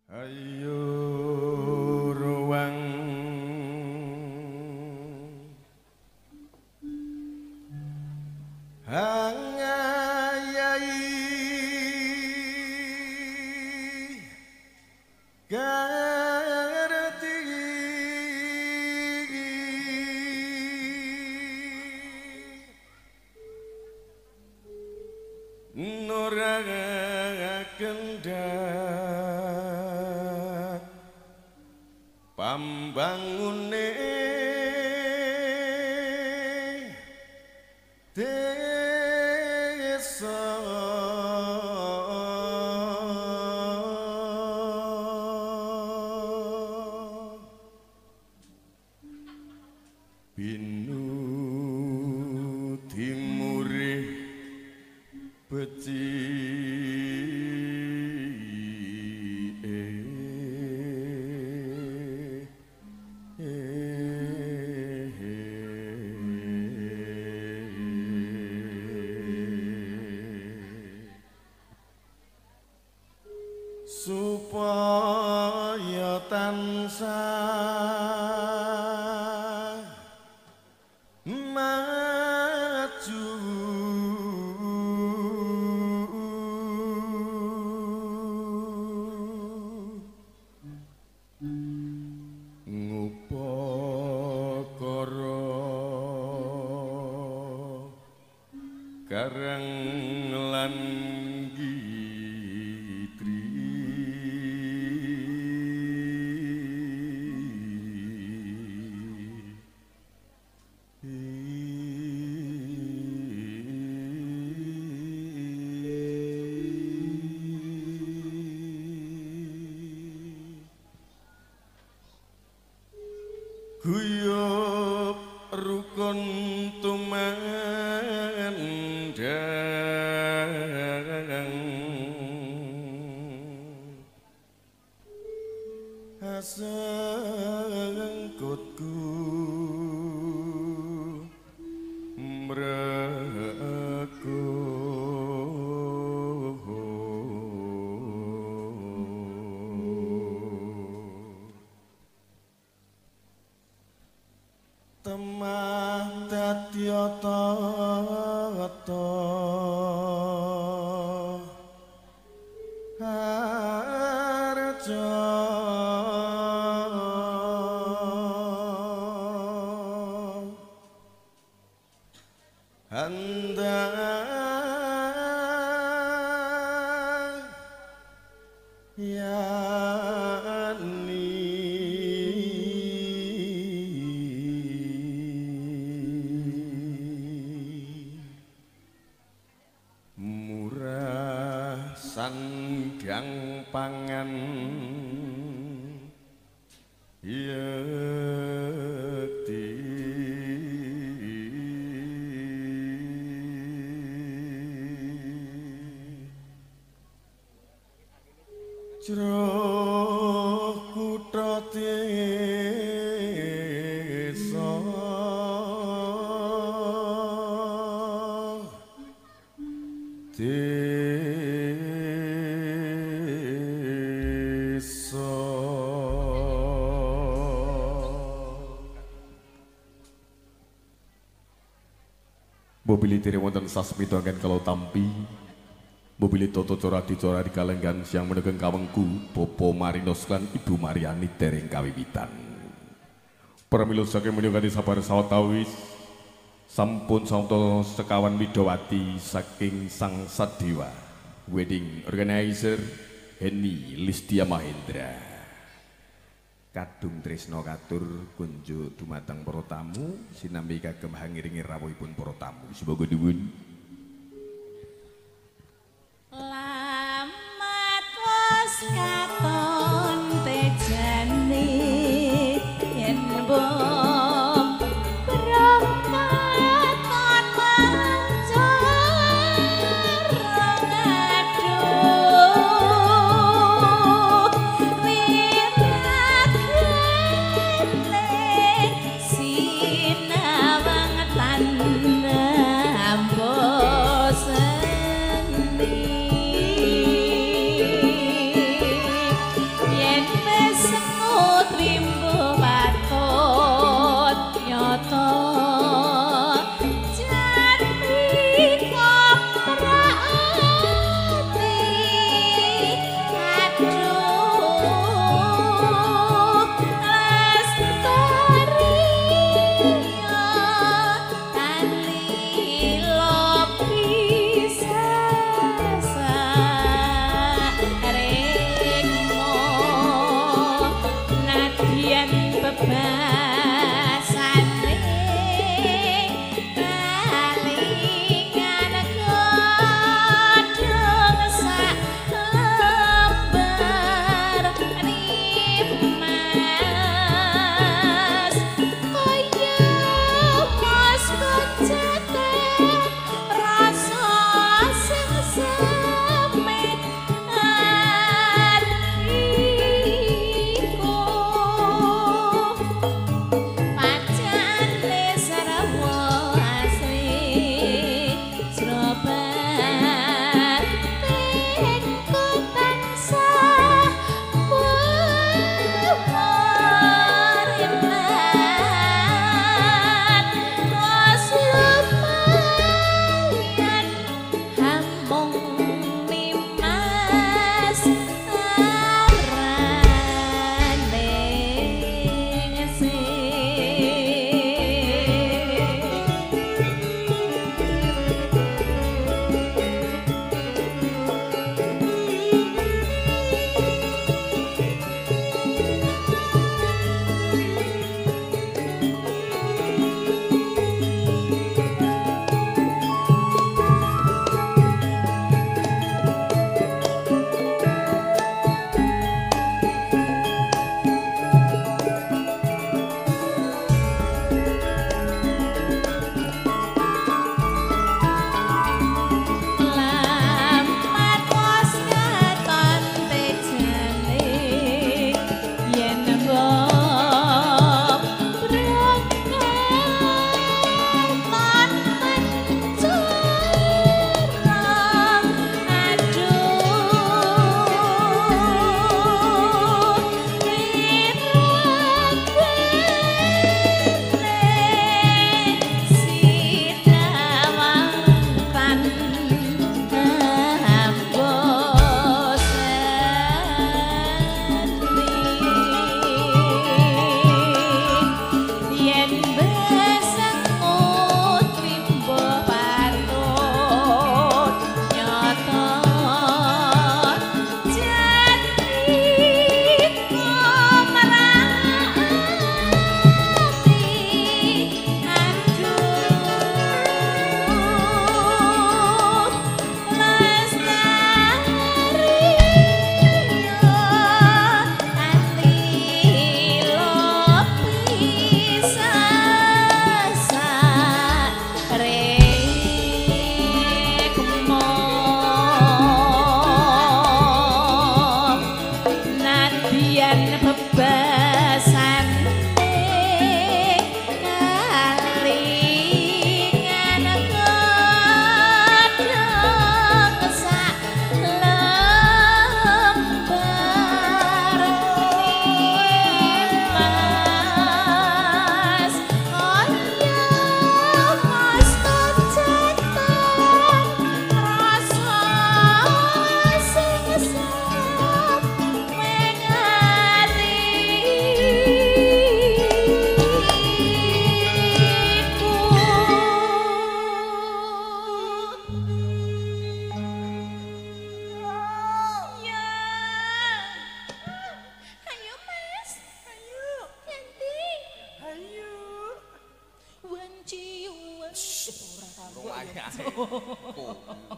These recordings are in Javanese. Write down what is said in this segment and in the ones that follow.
Ayo ruang hangayai gerti nora kendat pambangune desa binu timurih becik supaya tansah maju ngupakara karang lan gitri. Guyub rukun tumandang asengkutku mreku temah dadi tata harja handayani murah sandang pangan yekti jero kutha desa desa. Bobili diri wonten sasmita anggen kalau tampi Bobili toto cora dicora di kalenggan siang menegeng kawengku Bopo Marinos lan Ibu Mariani dereng kawiwitan. Pramila saking menika kanthi sabar sawetawis sampun samta sekawan widowati saking Sang Sadewa Wedding Organizer Heni Listia Mahendra. Kadung tresna katur kunjuk dumateng para tamu sinambi kagem hangiringi rawuhipun para tamu. Sumangga nuwun. Lamat wis katon tejane yen mbok brongkaton mancur aduh wiragene sinawang tanambo seni.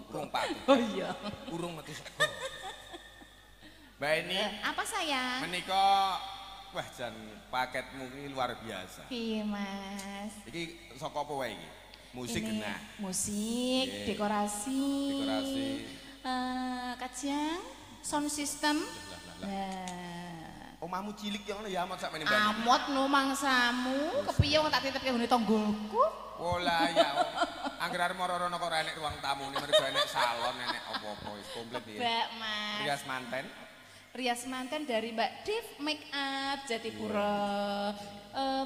Urung pati. Oh iya. Urung metu sego. Mbak Eni. Apa sayang? Menika wah jan paketmu ini luar biasa. Iya Mas. Iki saka apa wae iki? Musik genah. Musik, yeah. Dekorasi. Dekorasi. Kajang, sound system. Lah. Omahmu cilik ya ngono ya amot sakmene Mbak. Amot no mangsamu, kepiye wong tak titipke nggone tanggoku? Wolah ya. Angger arep moro-rono kok ora enek ruang tamu ini mergo enek salon, enek apa-apa wis komplit iki. Mbak Mas. Rias manten. Rias manten dari Mbak Div Make Up Jatipuro.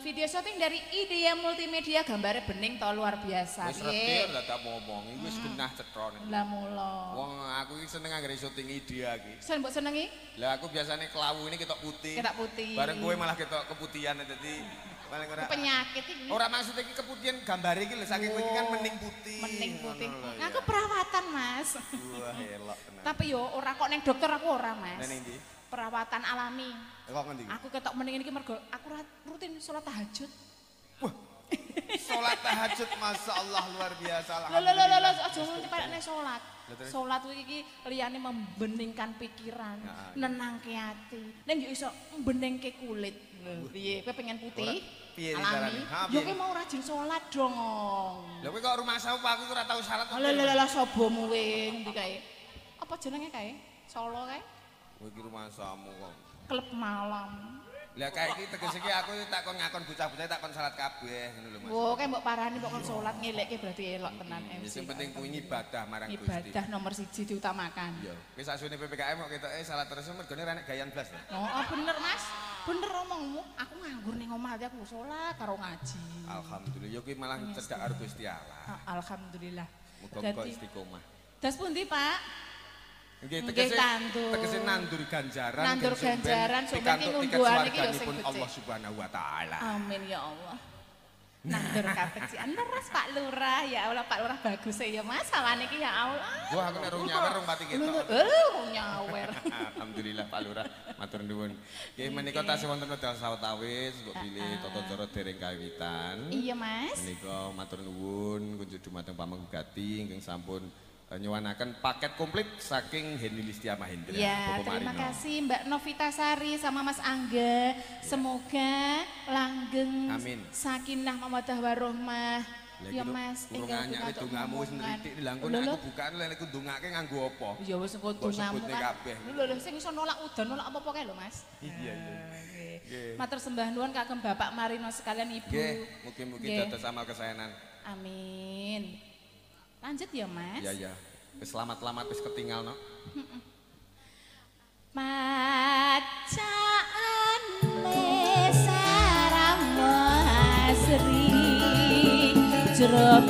Video syuting dari Idea Multimedia, gambarnya bening to luar biasa. Wis reti ora tak ngomong, iki wis genah cetha. Lah mula. Wong aku iki seneng anggere syuting Idea iki. Sen mbok senengi? Lah aku biasane kelawu ini ketok putih. Ketok putih. Bareng kowe malah ketok keputihan dadi paling ora. Penyakit iki. Ora maksud iki keputihan gambare iki lho saking kowe iki kan mening putih. Mening putih. Aku perawatan, Mas. Wah, elok tenan. Tapi yo ora kok neng dokter aku ora, Mas. Neng ndi? Perawatan alami. Kok ngendi? Aku ketok mending iki mergo aku rutin salat tahajud. Wah. Salat tahajud masyaallah luar biasa. Lho lho lho lho aja ngono cepatne salat. Salat kuwi iki liyane membeningkan pikiran, nenangke ati. Ning yo iso mbeningke kulit. Lho piye? Kowe pengen putih? Piye carane? Yo kowe mau rajin salat dong. Lha kowe kok rumangsamu aku ora tau salat. Lho lho lho sobomu kowe ngendi kae? Apa jenenge kae? Solo kae? Kowe iki rumangsamu kok. Klub malam. Lah kae iki tegese iki aku tak kon ngakon bocah-bocah tak kon salat kabeh ngono lho Mas. Wo kae mbok parani mbok kon salat ngelekke berarti elok tenan MC. Sing penting kuwi ibadah marang Gusti. Ibadah nomor 1 diutamakan. Iya. Wis saksuwene PPKM kok ketoke salat terus mergone ora enek gayan blas. Oh, bener Mas. Bener omongmu. Aku nganggur ning omah aku salat karo ngaji. Alhamdulillah yo kuwi malah cedhak karo Gusti Allah. Alhamdulillah. Muga-muga istiqomah. Das pundi, Pak? Nggih, tegese nandur ganjaran, nandur ganjaran sampeyan iki ngunduhan iki ya sing becik. Allah Subhanahu wa taala. Amin ya Allah. Nandur kabecikan leres Pak Lurah, ya Allah Pak Lurah bagus ya Mas, sawane iki ya Allah. Wah aku nek rung nyawer rung pati ketok. Rung nyawer. Alhamdulillah Pak Lurah, matur nuwun. Nggih menika tasih wonten wedal sawetawis mbok bilih tata cara dereng kawitan. Iya Mas. Menika matur nuwun kunjuk dumateng Pamengku Gati ingkang sampun nyuwanaken paket komplit saking Heni Listia Mahendra. Ya, Bapak terima Marino. Kasih Mbak Novita Sari sama Mas Angga. Semoga langgeng. Amin. Sakinah mawaddah warohmah. Ya Mas, urung anyake dongamu wis nritik lha engko nek aku bukaan lha aku ndongake nganggo apa? Ya wis engko dongamu kan. Lho lho sing iso nolak udan nolak apa-apa kae lho Mas. Iya iya. Nggih. Matur sembah nuwun kagem Bapak Marino sekalian Ibu. Nggih, mugi-mugi dados amal kesaenan. Amin. Lanjut ya Mas. Iya iya. Wis selamat-selamat wis ketinggal no. Macaane sarama asri jero